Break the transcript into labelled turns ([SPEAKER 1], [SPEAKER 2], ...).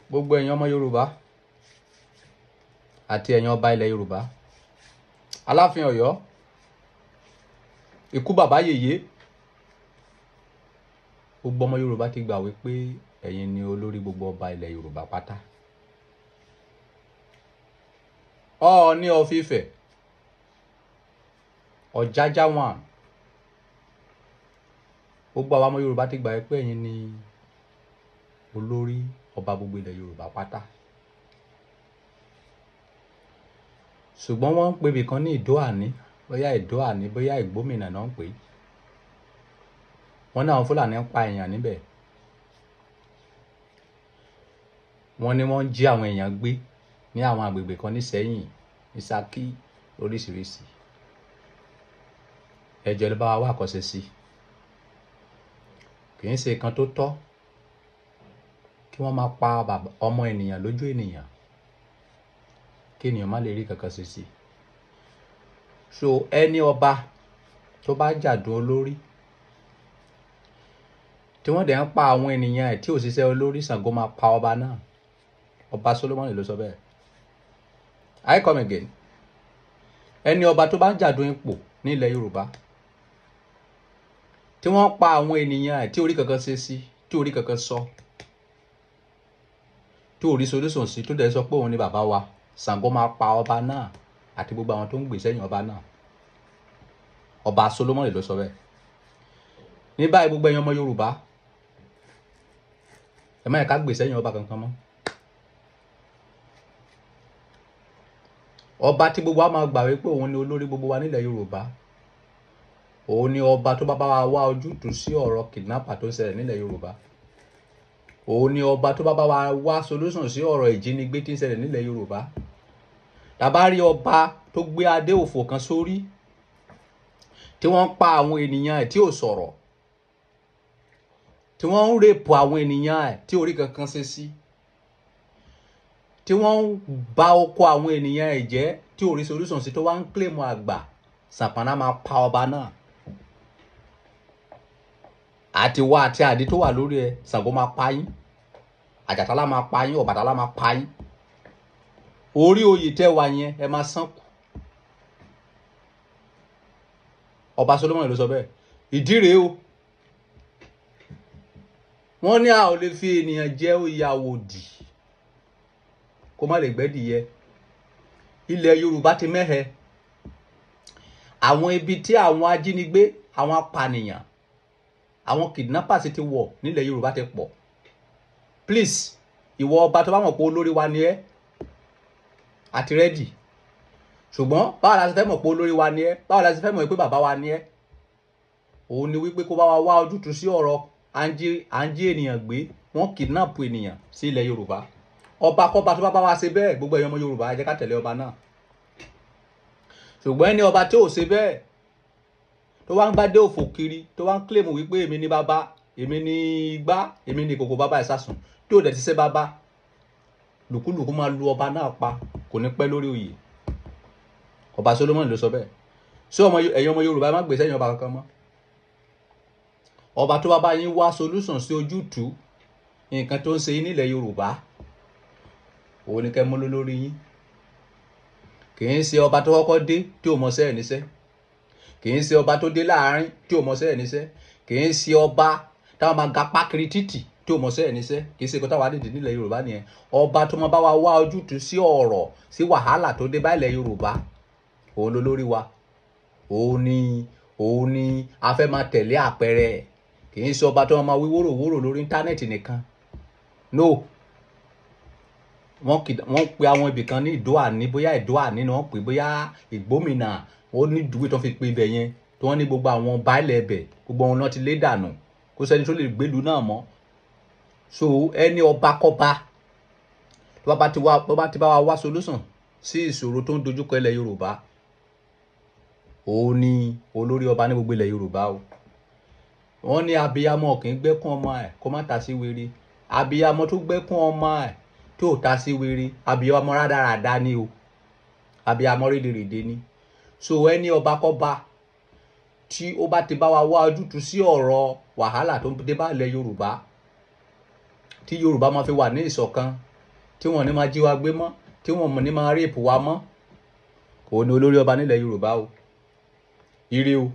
[SPEAKER 1] Gbogbo ẹ̀yin ọmọ Yorùbá àti ẹ̀yin ọba ilẹ̀ Yorùbá, Aláàfin Ọ̀yọ́, ikú bàbá yèyé, gbogbo ọmọ Yorùbá ti gbà wípé ẹ̀yin ni olórí gbogbo ọba ilẹ̀ Yorùbá pátá. Ọọ̀ni of Ifẹ̀, Ọ̀jájá one, gbogbo àwọn ọmọ Yorùbá ti gbà wípé ẹ̀yin ni olórí ọba gbogbo ilẹ̀ Yorùbá pátá. Ṣùgbọ́n wọ́n ń pè ibìkan ní Ìdó-àní, bóyá Ìdó-àní, bóyá Ìgbómìnà náà ń pè é. Wọ́n ní àwọn Fúlàní ń pa èèyàn níbẹ̀. Wọ́n ní wọ́n ń jí àwọn èèyàn gbé ní àwọn agbègbè kan ní Ìsẹ́yìn, ní Ṣakí, oríṣiríṣi. Ẹ jọ̀ọ́ ẹ bá wa wá àkọsẹ̀ sí. Kì í ṣe nǹkan tó tọ́ kí wọ́n máa pa ọmọ ènìyàn lójú ènìyàn, kí ènìyàn má lè rí kankan ṣe sí. So ẹni ọba tó bá jàdùn olórí, tí wọ́n dẹ̀ ń pa àwọn ènìyàn ẹ̀ tí ò ṣiṣẹ́ olórí, Ṣàngó máa pa ọba náà. Ọba Solomoni ló sọ bẹ́ẹ̀. I come again. Ẹni ọba tó bá ń jàdùn ipò ní ilẹ̀ Yorùbá, tí wọ́n pa àwọn ènìyàn ẹ̀ tí orí kankan ṣe sí, tí orí kankan sọ, tí orí solution sí, tó dẹ̀ sọ pé òun ni bàbá wa, Ṣàngó máa pa ọba náà àti gbogbo àwọn tó ń gbè sẹ́yìn ọba náà. Ọba Solomoni ló sọ bẹ́ẹ̀. Ní báyìí gbogbo ẹ̀yin ọmọ Yorùbá, ẹ má yẹ ká gbè sẹ́yìn ọba kankan mọ́. Ọba tí gbogbo wa máa gbà wípé òun ni olórí gbogbo wa nílẹ̀ Yorùbá, òun ni ọba tó bá bá wa wá ojútùú sí ọ̀rọ̀ kidnapper tó ń ṣẹlẹ̀ nílẹ̀ Yorùbá. Òun ni ọba tó bá bá wa wá solution sí ọ̀rọ̀ ìjínigbé tí ń ṣẹlẹ̀ nílẹ̀ Yorùbá. Tàbá rí ọba tó gbé adé òfò kan sórí, tí wọ́n ń pa àwọn ènìyàn ẹ̀ tí ò sọ̀rọ̀, tí wọ́n ń rèpù àwọn ènìyàn ẹ̀ tí orí kankan ṣe sí, tí wọ́n ń ba oko àwọn ènìyàn ẹ̀ jẹ́ tí orí solution sí, tó wá ń claim àgbà, Ṣàpọ̀nná máa pa ọba náà. Àti wá àti àdí tó wà lórí ẹ, Ṣàngó máa pa yín, Àjàtálá máa pa yín, Ọbàtálá máa pa yín. Orí oyè tẹ́ wà yẹn, ẹ máa sán kù. Ọba Solomoni ló sọ bẹ́ẹ̀. Ìdí rèé o. Wọ́n ní a ò lè fi ènìyàn jẹ oyè àwòdì kó má lè gbẹ́dìyẹ. Ilẹ̀ Yorùbá ti mẹ́hẹ. Àwọn ibi tí àwọn ajínigbé, àwọn apànìyàn, àwọn kidnappers ti wọ̀ nílẹ̀ Yorùbá ti pọ̀. Please, ìwọ ọba tó bá mọ̀ pé olórí wa ni ẹ́, àti rẹ́dì. Ṣùgbọ́n báwo la ṣe fẹ́ mọ̀ pé olórí wa ni ẹ́? Báwo la ṣe fẹ́ mọ̀ pé bàbá wa ni ẹ́? Òun ni wípé kó bá wa wá ojútùú sí ọ̀rọ̀ à ń jí ènìyàn gbé, wọ́n kidnap ènìyàn sí ilẹ̀ Yorùbá. Ọba kọ́ba tó bá bá wa ṣe bẹ́ẹ̀, gbogbo ẹ̀yin ọmọ Yorùbá, ẹ jẹ́ ká tẹ̀lé ọba náà. Ṣùgbọ́n ẹni ọba tí ò ṣe bẹ́ẹ̀, tó wá ń gbádé òfò kiri, tó wá ń claim wípé èmi ni bàbá, èmi ni igbá, èmi ni ìkòkò bàbá ìsásùn, tí ò dẹ̀ ti ṣe bàbá, lùkúlùkú máa lu ọba náà pa, kò ní pẹ́ lórí oyè. Ọba Solomoni ló sọ bẹ́ẹ̀. Ṣé ẹ̀yin ọmọ Yorùbá, ẹ má gbé sẹ́yìn ọba kankan mọ́. Ọba tó bá bá yín wá solution sí ojútùú nǹkan tó ń ṣe yín nílẹ̀ Yorùbá, òun ni kẹ́ mú lórí yín. Kì í ṣe ọba tó kọ́kọ́ dé tí ò mọṣẹ́ ẹ̀ níṣẹ́. Kì í ṣe ọba tó dé láàárín tí ò mọṣẹ́ ẹ̀ níṣẹ́. Kì í ṣe ọba táwọn máa ga pákiri títì tí ò mọṣẹ́ ẹ̀ níṣẹ́. Kì í ṣe nǹkan táwa nídìí nílẹ̀ Yorùbá nìyẹn. Ọba tó máa bá wa wá ojútùú sí ọ̀rọ̀, sí wàhálà tó dé bá ilẹ̀ Yorùbá, òun ló lórí wa. Òun ni a fẹ́ máa tẹ̀lé àpẹẹrẹ ẹ̀. Kì í ṣe ọba tó máa wí wóróworó lórí íńtánẹ́ẹ̀tì nìkan. No. Wọ́n pe àwọn ibìkan ní Ìdó-àní, bóyá Ìdó-àní ni wọ́n pè, bóyá Ìgbómìnà, ó ní ìdúwé tó fi pe ibẹ̀ yẹn, tí wọ́n ní gbogbo àwọn baálẹ̀ ibẹ̀, gbogbo wọn náà ti lé dànù, kó sẹ́ni tó lè gbélu náà mọ́. So ẹni ọba kọ́ba tó bá ti bá wa wá solution sí ìṣòro tó ń dojúkọ ilẹ̀ Yorùbá, òun ni olórí ọba ní gbogbo ilẹ̀ Yorùbá o. Wọ́n ní abiyamọ kì í gbẹ́kún ọmọ ẹ̀ kó má ta sí wèrè. Abiyamọ tó gbẹ́kún ọmọ ẹ̀ tí ò ta sí wèrè, abiyamọ rádaràda ni o. Abiyamọ rédèrèdè ni. So ẹni ọba kọ́ba tí ó bá ti bá wa wá ojútùú sí ọ̀rọ̀ wàhálà tó ń dé bá ilẹ̀ Yorùbá, tí Yorùbá máa fi wà ní ìṣọ̀kan, tí wọ́n ní máa jí wa gbé mọ́, tí wọ́n ní máa rape wa mọ́, òun ni olórí ọba nílẹ̀ Yorùbá o. Ire o.